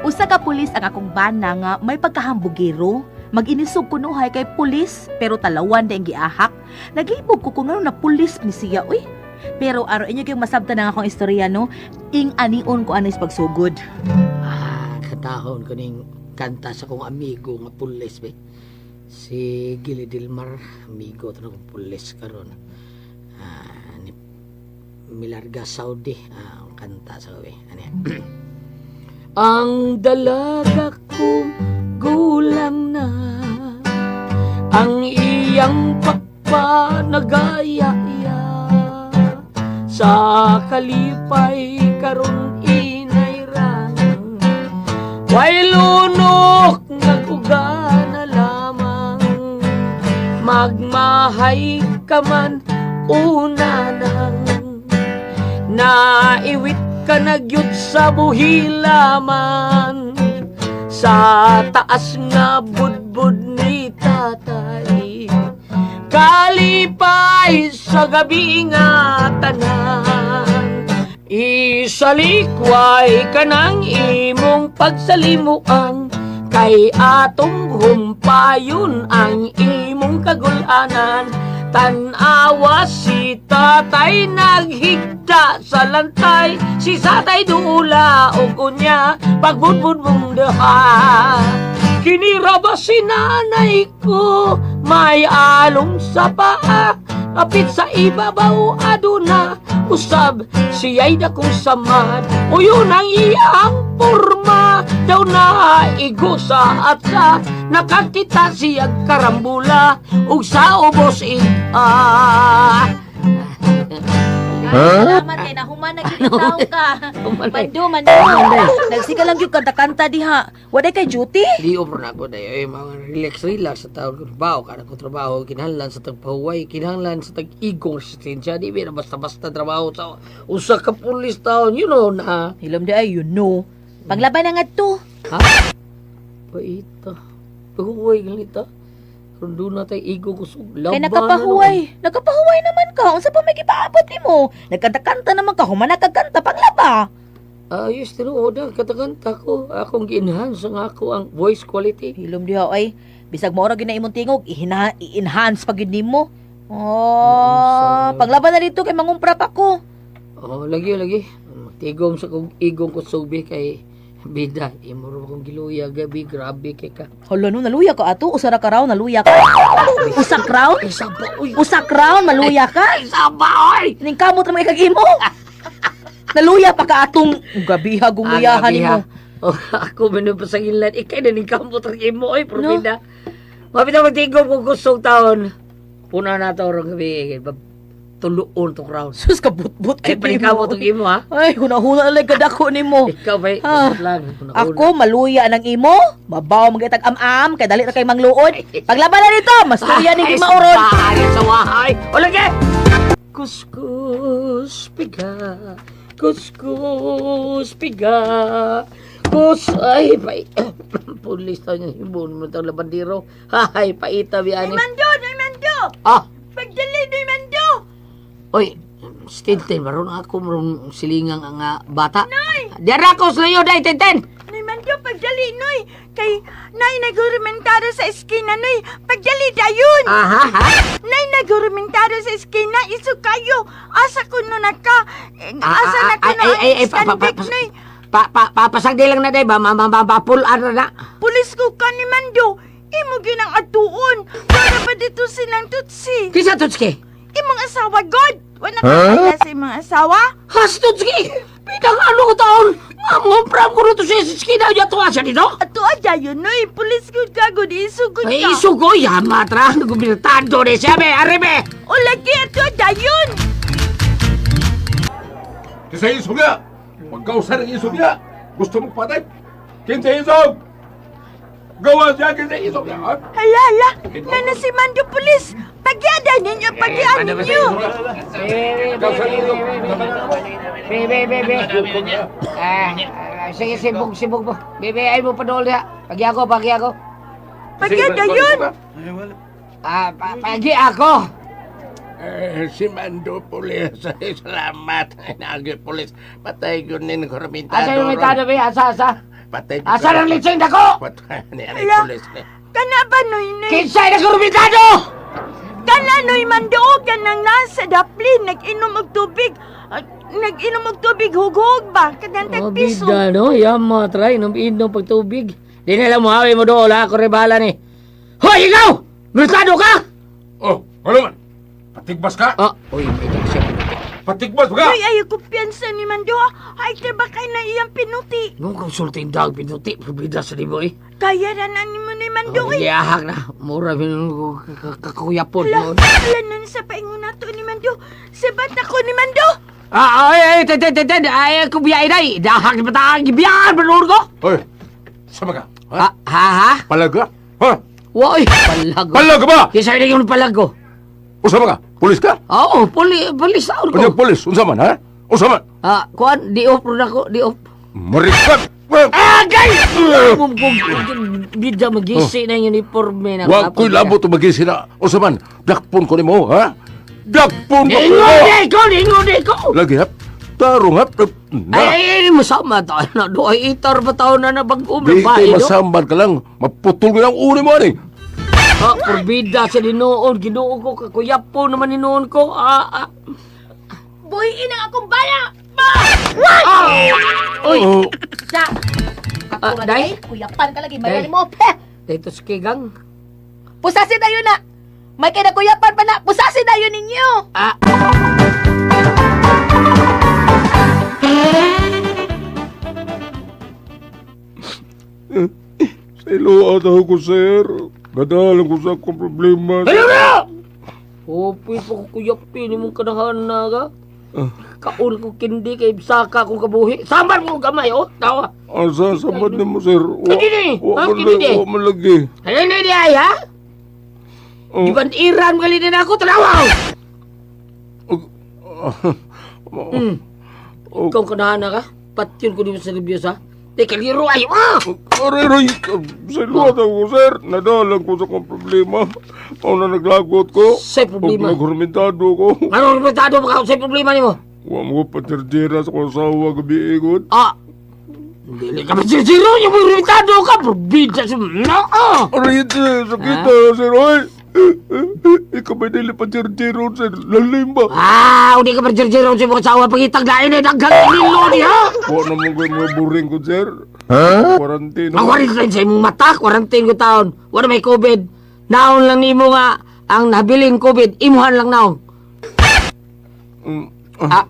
Usa ka pulis ang akong bana nga may pagkahambugero. Mag-inisog kunuhay kay pulis pero talawan na ang giahak. Naglibog ko kung ano na pulis ni siya, uy. Pero aron inyo kayong masabtan ang akong istorya, no? Ing anion ko anis pagsugod. Ah, katahon ko ning kanta sa kong amigo nga pulis be. Si Gili Dilmar, amigo to kong pulis karon. Ah, ni Milarga Saudi, ah, ang kanta sa be. Ano yan? Ang dalaga kong gulang na, ang iyang pakpa nagaya-iya, sa kalipay karon inay rang, way lunok nga na lamang, magmahay ka man una nang, naiwit ka na gyud sa buhilaman, sa taas nga budbud ni tatay, kalipay sa gabi nga tanan. Isalikway ka ng imong pagsalimuan, kay atong humpayon ang imong kagulanan. Tanawa si tatay naghigda sa lantay, si satay duula o kunya pagbudbud mong daha. Kinira ba si nanay ko may along sa paa, kapit sa ibabaw aduna usab siya'y dakong samad. O yun ang iyang porma daw na igusa at sa nakakita siyag karambula ug sa ubos ig-ah. Salamat kay nahuman na gyud ikaw ka. Mando, mando. Nagsiga lang gyud kanta-kanta diha. Waday kay duty? Di over na ako dahil ay mga relax relax sa taon ko trabaho kada ko trabaho kinahanglan sa tagpahuway, kinahanglan sa tag-igong resistensya. Di ba basta basta trabaho sa usa ka pulis taon, you know na. Hilom di ay, you know. Paglaban na ngadto. Ha, paita pahuway ganita kung doon na tayo igo kusog laban Kay nakapahuway. Nakapahuway naman ka. Unsa pa may gipaabot nimo? Nagkanta-kanta naman ka, human nagkanta paglaba. Ayos, tinuod na katakanta ko, akong gi-enhance ang ako ang voice quality. Hilom diha ay. Bisag mao ra gyud na imong tingog, i-enhance pa gyud nimo. Oh, Unsa? paglaban na dito kay mangumpra pa ko. Oh, lagi lagi. Tigom sa kong igong kusubi kay bida imo ra akong giluya gabi, grabe kay ka. Hala no, naluya ka ato. Usa ra ka round, naluya ka. Usa ka round? Ay saba oy. Usa ka round, maluya ka? Ay saba oy. Ning kamot ra mga ikag imo. Naluya pa ka atong gabiha gumuyahan nimo. Oh, ako man pa sa inlan. Ikay na ning kamot ra imo oy, probida. No? Mapita magtigom kung gustong taon. Puna na to rong gabi. Tuluon to crown. Sus ka butbut Ay kay paningkamot og imo ha. Ay, huna-huna na lang kadako nimo. Ikaw ba? Ah, Lang. Huna-huna. Ako maluya ng imo, mabaw magitag am-am kay dali ra kay mangluod. Paglaban na dito, mas luya ning Ay, mauron. sa sa wahay. O lagi! Kuskus piga, kuskus piga, kus... Ay, pai... Pulis tayo niya, hibon mo itong labandero. Hay, paita, biyani. Mando, Noy Mando! Ah! Pagdali, Noy Mando! Oy, Tintin, maroon ako, maroon silingang ang bata. Nay! Diyan ako sa layo, day, Tintin! Noy Mando, pagdali, Noy! Kay Nay naghurumentado sa eskina, Noy! Pagdali dayon! Aha, ha? Nay naghurumentado sa eskina, iso kayo! Asa ko no naka... eh, Ah, Asa ah, na ko ay, no ay, ay, ang pa, pa, pa, stanbik, Noy! Pa, pa, papasagdi lang na, day, ba, ma, ma, ma, ma, pull out na na. Pulis ko ka ni Mando! Imo ginang atuon! Para pa dito silang tutsi! Kisa, Tutski? Imong asawa, God! Wala ka kaya sa imong asawa? Has, Tutski! Pinang ano ko taon? Mangumpram ko rito sa eskina, yato siya dito? Ato dayon, Noy! Pulis ko ka, God! Isugod Ay, ka! isugo, yamatra, gubiltado ni siya, be, arribe! O lagi, ato dayon! Kinsa isog niya? Pagkausa ng isog niya. Gusto mong patay? Kinsa isog? Gawa siya kinsa isog niya. Ha? Hala, hala! Nana si Mando Pulis! Pagyada ninyo! Pagyaan ninyo! Pagkausa ng isog. Be, be, be, be. Ah, ah, sige, sibog, sibog mo. Be, be, ay mo padol niya. Pagi ako, pagi ako. Pagyada yun! Ah, pagi ako. Eh, si Mando Pulis. Ay, salamat. Nagi Pulis. Patay yun nin Asa yung Kormintado. mitado, be? Asa, asa? Patay. Asa ang litseng dako? Patay ni ani Ala. pulis ni. Kana ba, Noy, Noy? Kinsay na gurumentado? Kana, Noy, manduog ka nang nasa daplin. Nag-inom og tubig. Ah, nag-inom og tubig, hughog ba? Kanang tagpiso. Oh, no? Yama, try. Inom-inom pagtubig. Di nila mo hawi mo doon. Ako rin bahala ni. Hoy, ikaw! Merkado ka! Oh, ano man? Patigbas ka? Ah, uy, may siya pinuti. Patigbas ka? Noy, ayaw ko piyansa ni Mando. Ay, ba kay na iyang pinuti? Nung konsulting dag pinuti, pabida sa libo eh. Kaya ra na ni mo ni Mando, Oh, eh. Giyahak na. Mura kakuyapon. Ala, ala na sa paingon nato ni Mando. Sa bata ko ni Mando. Ah, ay, ay, ten, ten, ten, ten. Ay, ako biyain ay. Dahak ni patang, gibiyaan, manur ko. Hoy, sama ka? Ha? Ah, ha, ha? Palag ka? Ha? Woy, palag. Palag ka ba? Kisa ini yung palag ko. Unsa man ka? Pulis ka? Oo, poli, polis taon ko. Unya pulis, unsa man ha? Unsa man? Ah, kuan, di off ro na ko, di off. Marikat. Ah, guys! Bida magisi na yung uniforme na. Wa ko'y labot o magisi na. Unsa man? Dakpon ko nimo, ha? Dakpon ko Ingon di ko, ingon di ko. Lagi hap. Tarong hap. Na. Ay, ay, ay, masama tayo na do. Ay, itar ba tao na nabag-um Di na kay ba, do? masamban ka lang. Maputol ko ng uni mo ani. Ah, porbida sa dinoon. Ginoo ko, kakuyapo naman ninoon ko. Ah, ah. Buhiin ang akong bana! Ah! Uy! Oh, Sa! Ah, Kakuran day? ay, kuyapan ka lagi, Day. mayroon mo. Peh! Dito sa kigang. Pusasin tayo na! May kinakuyapan pa na! Pusasin tayo ninyo! Ah! Sa iluwa ko, sir. Gadalang ko sa akong problema. Ayaw na! Upi pa ko kuyapin imong kanahan na ka. Kaon ko kindi kay saka kong kabuhi. Sambar mo gamay oh, tawa. Asa sa man nimo, sir? Kini ni. Wa Ha, man kini ni. wa man lagi. Ano ni di ay ha? Oh. Iban Iran gali din ako tanawa. Mm. Oh. Ikaw kanahan na ka. Patyon ko di mo sa reviews ha. Di kaliro ay ah! Aray, aray. Sa iluwa ko, sir. Nadalang ko sa akong problema. Mao na naglagot ko. Say problema. Ug nagurmentado ko. Ano resultado mo ka sa problema nimo? Wa mo paterjera sa akong asawa gabi ikot. Ah. Dili ka masisiro yung resultado ka. Probida sa no. ah. Aray, sir. Sakit na, sir. Oy. Ikaw ba dili paterjera, sir? Lalim ba? Ah, hindi ka perjerjero sa mga sawa pagitag lain eh, daghang nilo ni ha? Wa na mo kayo mga buring ko, sir. Huh? Quarantine. Ang quarantine sa imong mata, quarantine ko taon. Wala may COVID. Naon lang nimo nga ang nabilin COVID, imuhan lang naon. Mm. Ah.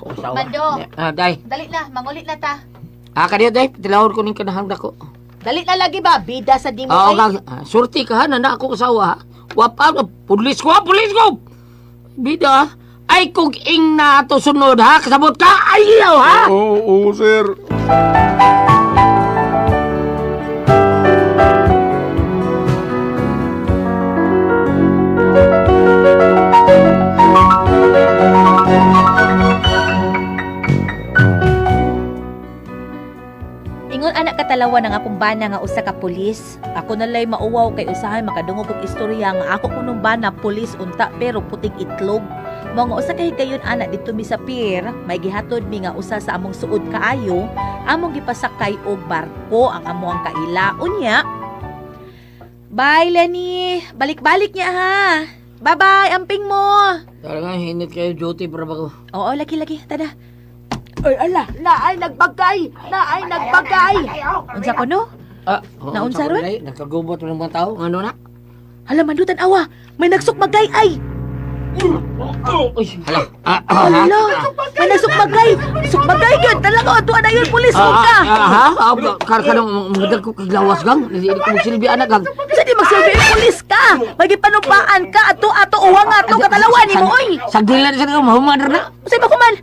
Oh, sawa. Mando. Ah, day. Dali na, mangulit na ta. Ah, kaniya day, tilawon ko ning kanahang dako. Dali na lagi ba? Bida sa dimo Oo, ay. kag, ah, surti ka ha, na ako kasawa ha. Wapa, ah, pulis ko ha, pulis ko! Bida, ah. Ay kung ing na ato sunod ha, kasabot ka, ayaw ha! Oo, oo, sir. Ingon anak katalawa ng akong bana nga usa ka pulis. Ako nalay mauwaw kay usahay makadungog og istorya nga ako kunong bana pulis unta pero puting itlog. Mao nga usa kay higayon ana didto mi sa pier, may gihatod mi nga usa sa among suod kaayo, among gipasakay og barko ang amoang kaila. Unya. Bye Lenny, balik-balik niya ha. Bye-bye, amping mo. Talaga, hinit kayo duty para ba ko? Oo, lagi-lagi, tada. Ay, ala, naay nagbagay. Naay nagbagay. Unsa ko no? Ah, oo, Naunsa sa ron? kulay, Nagkagubot ng mga tao. Ano na? Hala mandutan awa, may nagsukmagay ay. Uy, hala. Ah, ah, ha? Hala, may nagsukmagay. Sukmagay gyud talaga ato na yun pulis Ah, mo ka. ah, ah, ha? Ah, kar ka nang magdag ko kaglawas gang. Hindi ko magsilbi anak gang. Sa di magsilbi ay pulis ka. May gipanumpaan ka ato ato uwang ato katalawan nimo oy. Sagdilan sa nga mahuman ra na. Usay ba kuman?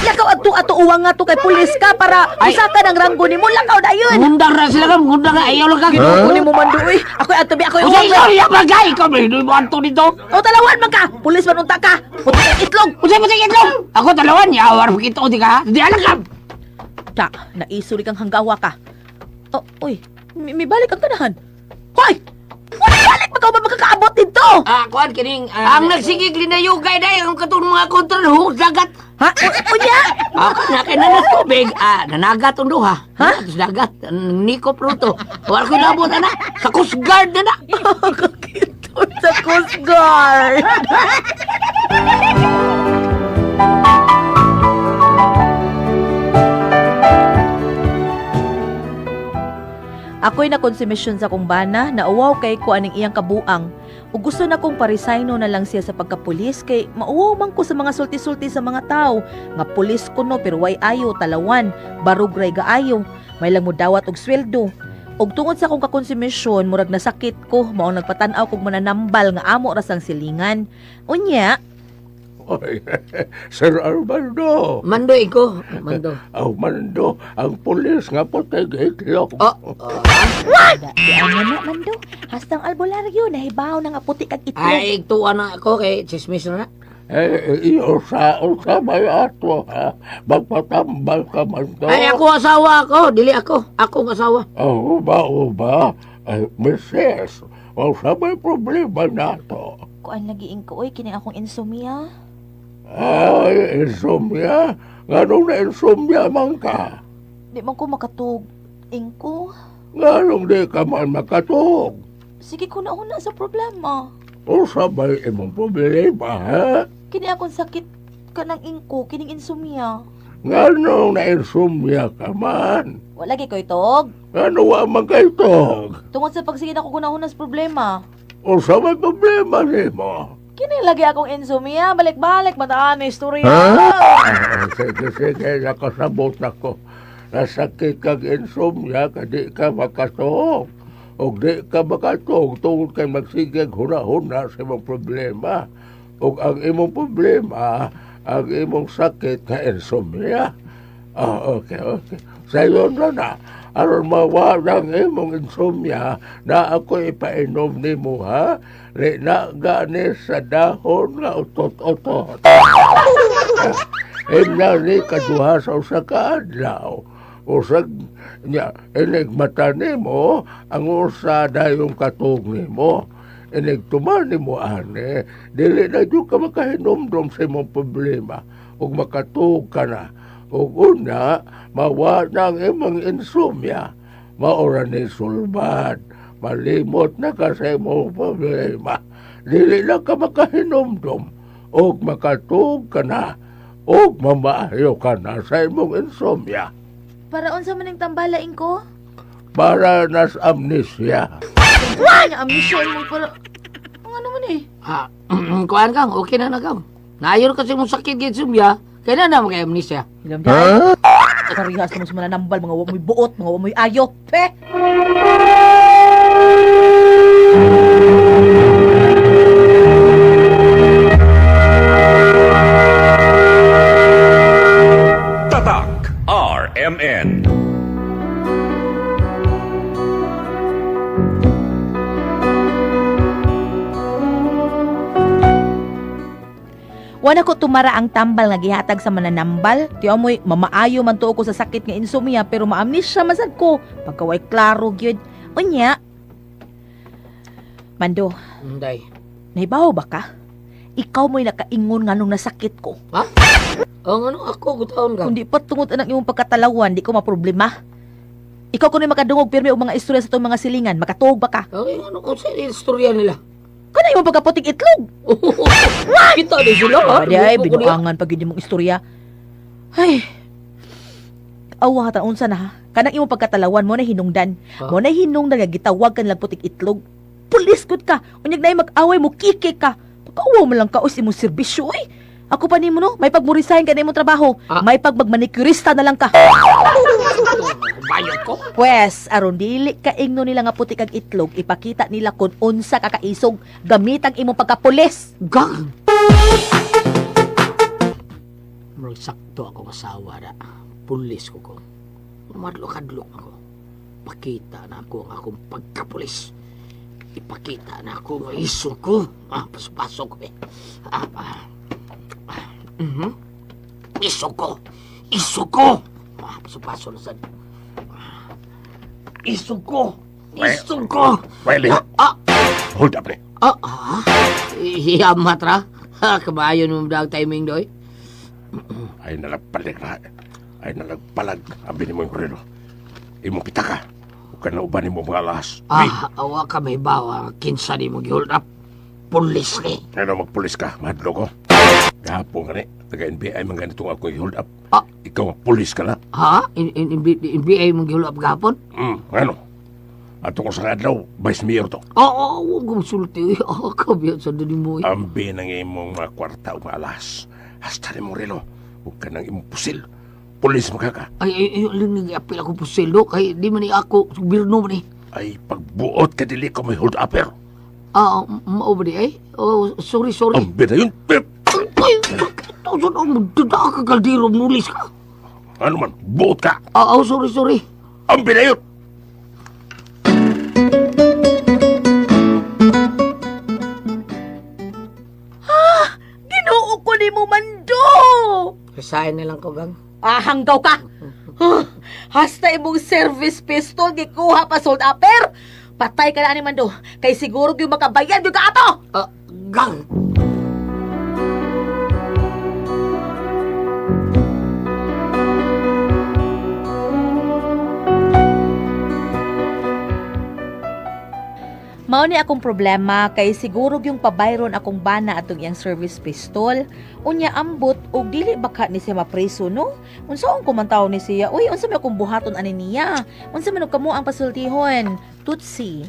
Lakaw ato ato uwang ato kay pulis ka para Ay. usa ka ng ranggo nimo lakaw dayon. Ngundang ra sila gang, ngundang ra ayaw lang kang. Ginoo nimo man duoy. Ako'y ato bi ako'y Uy, uwang. sorry, ya bagay ikaw may mo anto dito. O talawan man ka. Pulis man unta ka. Puti kang itlog. Unsay mo sa itlog? Ako talawan, yawar mo kito di ka. Di alam ka. Ta, naisuri kang hanggawa ka. Oh, oy, mi, mi balik ang kanahan. Hoy! Wala balik. man ka ba makakaabot dito? Ah, kuan kining ang nagsigig linayugay dai ang katong mga kontrol hug dagat. Ha? Unya? Ako na kay na tubig, nanagat ang duha. Ha? Sa dagat, niko pruto. Wala ko nabot ana. Sa Coast Guard na na. Kakito sa Coast Guard. Ako'y nakonsumisyon sa kong bana na uwaw kay ko aning iyang kabuang. Ug gusto na kong paresigno na lang siya sa pagkapulis kay mauwaw man ko sa mga sulti-sulti sa mga tao. Nga pulis ko no pero way ayo talawan, barug ray gaayo, may lang mo dawat og sweldo. Og tungod sa akong kakonsumisyon, murag nasakit ko, mao nagpatan-aw kog mananambal nga amo ra sang silingan. Unya, Oy, Sir Armando. Mando iko, mando. Aw, Mando, ang pulis nga puti itlog. Oh, di amo na mando. Hastang albularyo nahibaw na nga puti kag itlog. Ay, tuwa na ako kay chismis na na. Eh, iyo sa, usa may ato, ha? Magpatambal ka, Mando. Ay, ako asawa ako, dili ako. Ako ang asawa. Aw, uba, uba. Ay, misis, usa may problema nato. Kuan lagi ko oy kini akong insomnia. Ay, insomnia. Nganong na insomnia man ka? Di man ko makatug. Ingko, Nganong di ka man makatug? sige ko na una sa problema. Usa may imong problema, ha? Kini akong sakit kanang ingko, kining insomnia. Nganong na insomnia ka man? Wala gyud ko'y tog. Ngano wa man kay tog? Tungod sa pagsige na ko gunahon sa problema. Usa may problema nimo? Kini lagi akong insomnia, balik-balik mataan na istorya. Ah, sige, sige, nakasabot ako. Nasakit kag insomnia, ka di ka makatuog. O di ka makatuog tungod kay magsigeg huna-huna sa imong problema. O ang imong problema, ang imong sakit nga insomnia. Ah, okay, okay. Sayon na na. Aron mawala ang imong insomnia na ako ipainom nimo ha. Rina gani sa dahon nga utot-utot. Ina ni kaduha sa usa ka adlaw. Usag nya inig mata nimo ang usa dayong katog nimo. Inig tuman nimo ani, dili na jud ka makahinumdom sa imong problema ug makatuog ka na. Ug una, mawa na ang imong insomnia. Maora ni sulbad. Malimot na ka sa imong problema. Dili na ka makahinumdom ug makatuog ka na ug mamaayo ka na sa imong insomnia Para unsa man ning tambala ingko? para nas amnesia. What? Amnesia mo para ang ano man eh. Ah, kuan kang, okay na na kang. Naayon kasi mong sakit gid sumya, kaya na naman kay amnesia. Ilam huh? Parehas mo sa mananambal, mga wa mo'y buot, mga wa mo'y ayo. Pe! Tatak RMN. Wala ko tumara ang tambal nga gihatag sa mananambal. Tiyo mo'y mamaayo man tuo ko sa sakit nga insomnia pero maamnesia man sad ko. Pagkaway klaro gyud. Unya. Mando, Inday. nahibaw ba ka? Ikaw mo'y nakaingon nga nung nasakit ko. Ha? Ang ano ako gutaon ka? Kundi pa tungod anang imong pagkatalawan, di ko maproblema. Ikaw kuno'y makadungog pirmi og mga istorya sa itong mga silingan, makatuog ba ka? Ang ano kung sa istorya nila? Kana imong pagkaputing itlog. Kita ni sila ha. Di ay, binuangan pag yun imong istorya. Ay, awa ka unsa na ha. Kanang imong pagkatalawan mo na hinungdan. Ha? Mo na hinungdan nga gitawag ka nilang putik itlog. Pulis gud ka. Unyag na mag-away mo kiki ka. Pagkauwaw mo lang ka us imong serbisyo oy. Ako pa nimo no, may pagmurisahin ka na imong trabaho. Ah. May pagmagmanicurista na lang ka. Bayot ko. Pwes, aron dili ka ingno nila nga putik kag itlog, ipakita nila kung unsa ka kaisog gamit ang imong pagkapulis. Gang! Murag sakto akong asawa na. Pulis ko ko. Madlok-adlok ako. Pakita na ako ang akong pagkapulis. Ipakita na ako ang iso ko. Ah, pasok-pasok ko eh. Ah, ah. Ah, mhm. Iso ko! Iso ko! Ah, pasok-pasok na sad. Ah, Iso ko! Iso ko! Pwede. Ah! Hold up ni. Ah, ah. Hiyamat ra. Ha, kabayon mo dag timing doy. Ay nalagpalag na. Ay nalagpalag. Abi ni mo yung relo. Imong pitaka. Ug kana uban nimo mga alas. Ah, awa ka may bawa. Kinsa di mo gihold up. Pulis ni. Ano magpulis ka, mahadlo ko. Gahapon ka ni, taga NBI man ganitong ako i-hold up. Ah. Ikaw ang pulis ka na. Ha? In, in, in, NBI mo gihold up gahapon? Ano? Ato ko sa adlaw, Vice Mayor to. Oo, oh, oh, huwag sulti. Oh, kabiyat sa dali mo. Eh. Ambi ng imong mga kwarta o mga alas. Hasta ni mo relo. Huwag ka nang imong pusil. Pulis mo ka ka. Ay, ay, ay, alam nga, apil ako pusil, do. Kay, di man ni ako, gobyerno man eh. Ay pagbuot ka dili ko may hold upper. Ah, mao ba di ay? Oh, sorry, sorry. Ambi na yun. Pip! Ay, saan ang magdada ka, kaldero, nulis ka. Ano man, buot ka. Ah, oh, sorry, sorry. Ambi na yun. Ginoo ko ni mo, Mando! Resign na lang ko, gang. Ah, hanggaw ka! Huh, hasta imong service pistol gikuha pa sold upper! Patay ka na ani Mando, kay siguro gyud makabayad gyud ka ato! Ah, gang! Mao ni akong problema kay siguro yung pabayron akong bana atong iyang service pistol. Unya ambot og dili baka ni siya mapreso no? Unsaon ko man tawo ni siya? Uy, unsa may akong buhaton ani niya? Unsa man og kamo ang pasultihon? Tutsi.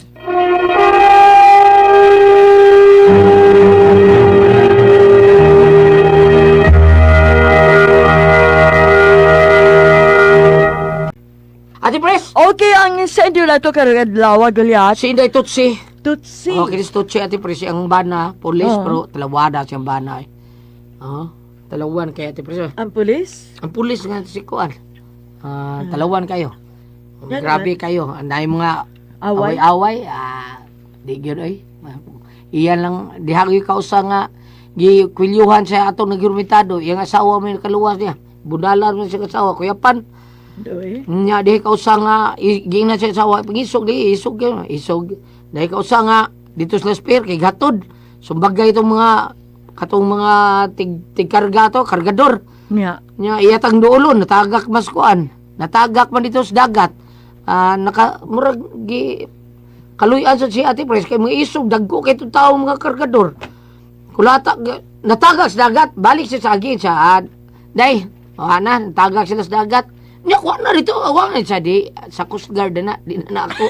Ate Pres! Okay, ang sender na to karong adlaw, Goliath. Si Inday Tutsi. Tutsi. Oh, kinis Tutsi, Ate Pres, ang bana, pulis, Oo. pero talawada siyang bana eh. Oo, talawan kay Ate Pres. Ang pulis? Ang pulis nga si Kuan. Ah, talawan kayo. Yan, Grabe kayo. Ang dami mga Away. away-away. Ah, di gyud oy. Iyan lang diha gyud kausa nga gikwilyuhan siya atong nagirmitado. Iyang asawa may nakaluwas niya. Budalan mo siya asawa, kuya pan. Doy. Nya diha kausa nga giingnan siya asawa pangisog di isog gyud isog. Diha kausa nga dito sa spear kay gatod. Sumbagay itong mga katong mga tig tigkarga to, kargador. Nya. Nya iyatang duolon natagak mas kuan. Natagak man dito sa dagat. Ah, naka murag gi kaluy-an sa si Ate Pres kay mga isog dagko kay itong tao mga kargador. Kulata natagak sa dagat, balik siya sa agin siya. Ah, day, o ana, natagak sila sa dagat. Nya kuan na dito, awang na siya di sa Coast Guard na, di na, na ako.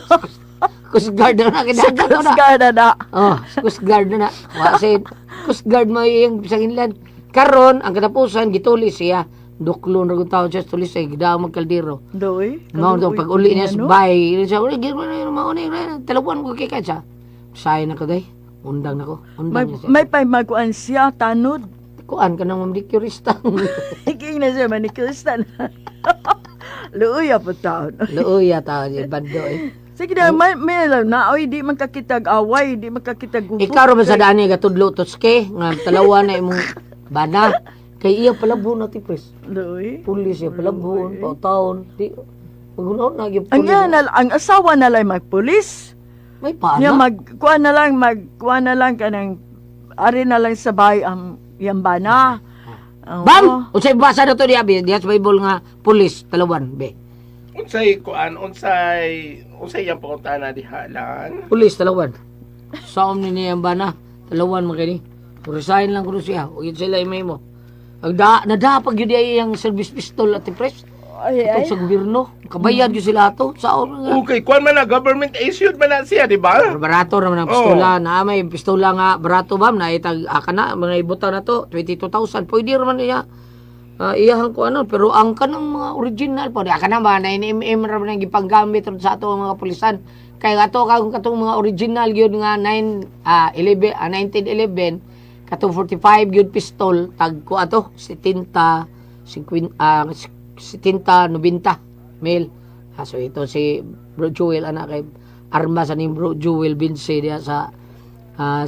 Sa Coast Guard na na kay Sa dagat Coast na. Guard na na. Oh, sa Coast Guard na na. Wa si Coast Guard mo yung sa inland. Karon ang katapusan gituli siya. Duklon ra gud taon siya sa tulis ay gidao magkaldero. Doy. Mao to pag uli niya sa Ano? bay, siya uli gid mao ni talawan ko kay siya. Say na ko day. Undang nako. May, Undang na siya. may pay siya, tanod. Kuan ka nang manicurista. Hiking na siya, manicurista na. Luuya po taon. Luoya ta ni bando eh. Sige na, may alam na, oy, di man kakitag away, di man kakitag gubok. Ikaw ra ba sa dani gatudlo tutske nga talawa na imong bana kay iya palabon na ti pres. Luoy. Pulis siya palabon, taon. Di Pagunaon na gyud Ang pulis. iya na, ang asawa na lang magpulis. May paana. Niya mag kuha na lang mag kuha na lang kanang ari na lang sa bahay ang iyang bana. Oo. Bam! Unsay basa na to diya be? Diya sa Bible nga pulis talawan be. Unsay kuan, unsay unsay iyang pangutana diha lan? Pulis talawan. Saom ni niya ang bana. Talawan man kini. Resign lang kuno siya. Ug yun sila imay mo. Ang da nadapag yun ay ang service pistol at press. Ay, ay. Atong sa gobyerno. Kabayad yun sila ato. Saom nga. Okay, kuan man na government issued man na siya, di ba? Pero barato naman ang pistola. Na may pistola nga barato bam na itag aka na mga ibutang na to 22,000 pwede raman niya. Ah, iyahan ko ano pero ang kanang mga original po di aka na ba 9mm ra man ang gipanggamit ron sa ato ang mga pulisan kay ato kang katong mga original gyud nga 9 11 1911 katong 45 gyud pistol tag ko ato 70 50 70 90 mil. So ito si Bro Jewel anak kay arma sa ni Bro Jewel Vince diya sa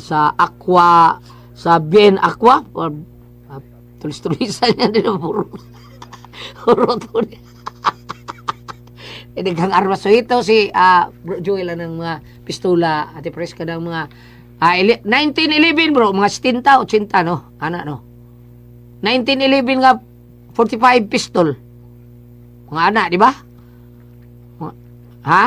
sa Aqua sa Bien Aqua or tulis-tulisan niya din ang puro puro to niya. Daghang armas. So ito si Bro Joel ang mga pistola, Ate Pres, kanang mga 1911, bro, mga 70, 80, no? Ana, no? 1911 nga 45 pistol. Mga ana, di ba? Ha?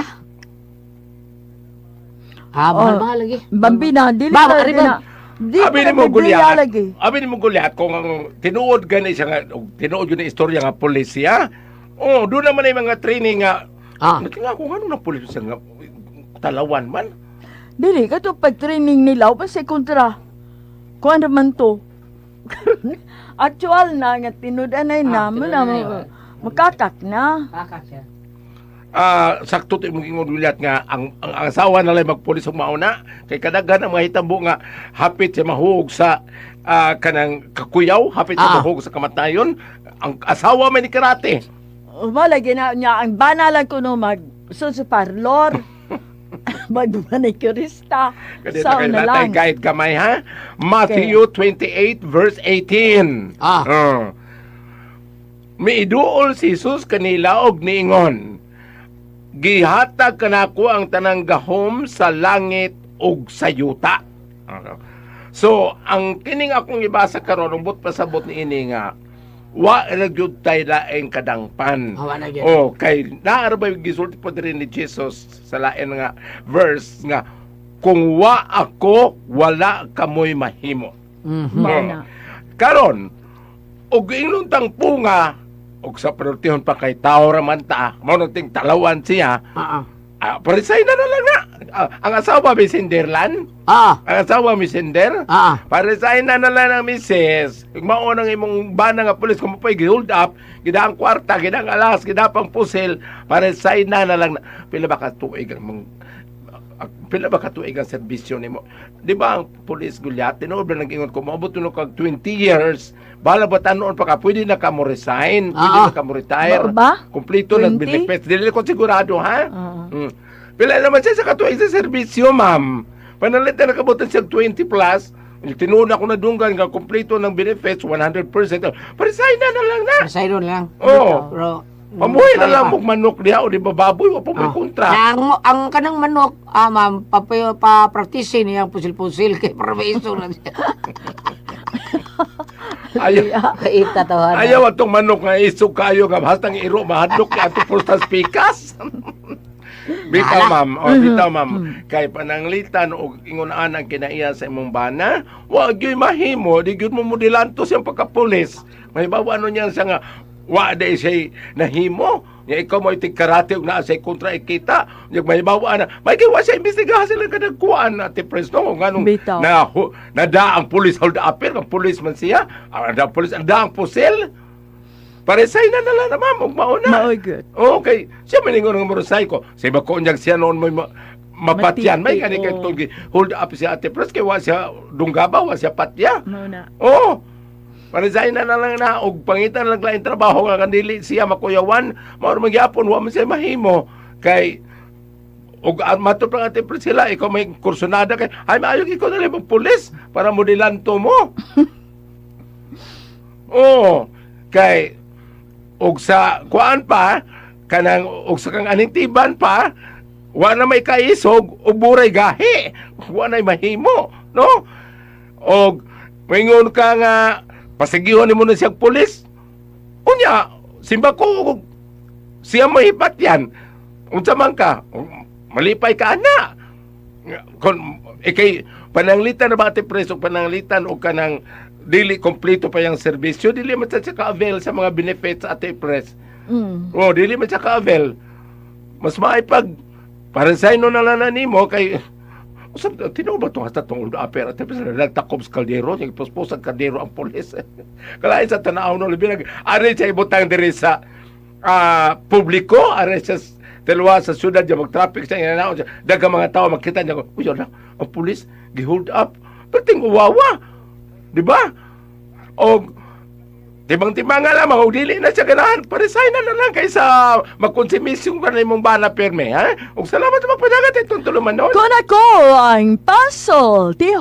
Ah, mahal, Oh. mahal lagi. Bambina, dili Ba, na ari ba? na. Di Abi na ni mo Biblia Goliath. lagi. Abi ni mo Goliath kung ang tinuod gani siya nga og tinuod yun ang istorya nga pulis siya. Oh, doon naman ay mga training nga. Natinga ko ngano na pulis siya nga talawan man. Dili ka to pag-training nila pa sa kontra. Kuan naman to. Actual na nga tinud-anay na mo na tinud-anay, oh. makakak na. Kakak siya. Sakto to imong ingon, Goliath, nga ang asawa na lang magpulis og mauna kay kadaghan ang mga hitabo nga hapit siya mahuog sa kanang kakuyaw, hapit siya mahuog sa kamatayon ang asawa man ni karate. Wala gina niya ang bana lang kuno mag so sa parlor. Magmanicurista. Kasi Sa kay na natay lang. kahit gamay ha. Matthew 28 verse 18. Miiduol si Jesus kanila og niingon, "Gihatag kanako ang tanang gahom sa langit ug sa yuta." So, ang kining akong ibasa karon, ang buot pasabot ni ini nga wa ra gyud tay laing kadangpan. Ah, wa na gyud. Oh, kay naa ra ba yung gisulti po diri ni Jesus sa lain nga verse nga kung wa ako, wala kamoy mahimo. Mao na. Karon, og ingnon tang punga og sa panultihon pa kay tao ra man ta, mao nang ting talawan siya. Pa-resign na na lang na. Ang asawa may sinderlan? Ang asawa may sender? Pa-resign na na lang ang misis. Kung mao nang imong bana nga pulis, kung mapay hold up, gida ang kwarta, gida ang alas, gida pang pusil, pa-resign na na lang na. Pila ba ka tuig ang serbisyo nimo? Di ba ang pulis, Goliath, tinuod ba nag-ingon ko, moabot no kag 20 years, bala ba tanon pa ka, pwede na ka mo resign, pwede na ka mo retire. Ba? Kompleto na 20? benefits. Dili ko sigurado, ha? Oo. Pila naman siya sa katuig sa serbisyo, ma'am. Panalit na nakabutan siya 20 plus, tinuod ako na dunggan nga kompleto ng benefits, 100%. Pa-resign na na lang na. Resign na lang. Oo. Bro. Pamuhi na lang pa. mong manok diha o di ba baboy, wa pa may kontra. Na, ang kanang manok, ma'am, pa praktisin niyang pusil-pusil kay para maiso na siya. Ayaw. Kaita tawanan. Ayaw atong manok nga isog kayo nga hastang iro mahadlok kay ato pulsas pikas. Bitaw, ma'am, oh, bitaw, ma'am. Kay pananglitan og ingon-an ang kinaiya sa imong bana, wa gyud mahimo, di gyud mo modelanto siyang pagkapulis. May bawa ano niyan siya nga wa di siya nahimo. Nya ikaw mo itig karate ug naa siya kontra ikita. Nya may bawa na. May kay wa siya imbestigahan sila kanang kuan, Ate Pres, no nganong Bitaw. na nada ang pulis hold upper, ang pulis man siya, ang da pulis ang da ang pusil. Pa-resign na na lang na, ma'am, ug mauna. Mao gyud. Okay, siya maningon nga morosay ko. Sa iba ko unyag siya noon may mapatyan. May Matiti, kani kay oo. tulgi. Hold up siya, Ate Pres, kay wa siya dunggaba, wa siya patya. Mao na. Oo. Pa-resign na na lang na og pangitan lang laing trabaho nga kandili siya makuyawan, mao ra magyapon wa man siya mahimo kay og matod pa nga, Ate Pres, sila ikaw may kursunada kay ay maayo ikaw na lang pulis para modelanto mo. Oo. Kay og sa kuan pa kanang og sa kang aning tiban pa wa na may kaisog og buray gahi, wa na mahimo, no? Og maingon ka nga pasigihon nimo na siyang pulis, unya simba ko og siya mahipat yan, unsa man ka malipay ka ana kon ikay pananglitan na ba, Ate Preso, pananglitan og kanang dili kompleto pa yung serbisyo, dili man siya ka-avail sa mga benefits, Ate Pres. Oh, dili man siya ka-avail. Mas maipag pa-resign no na lang na nimo kay usab tinuod ba itong hasta tong hold upper, Ate Pres, nagtakob sa kaldero, nagpuspos ang kaldero ang pulis. Kalain sa tanaw no labi nag ari siya ibutang diri sa publiko, ari siya dalawa sa syudad niya mag-traffic sa inanaw siya. Daghang mga tao makita niya, uy, ala, ang pulis gi-hold up. Perting uwawa. Di ba? O tibang-timanga lamang, o dili na siya ganahan, pa-resign na na lang kaysa magkonsumisyon ka na imong bana perme, ha? O salamat sa pagpadagat itong tulumanon. Kun ako ang puzzle, ti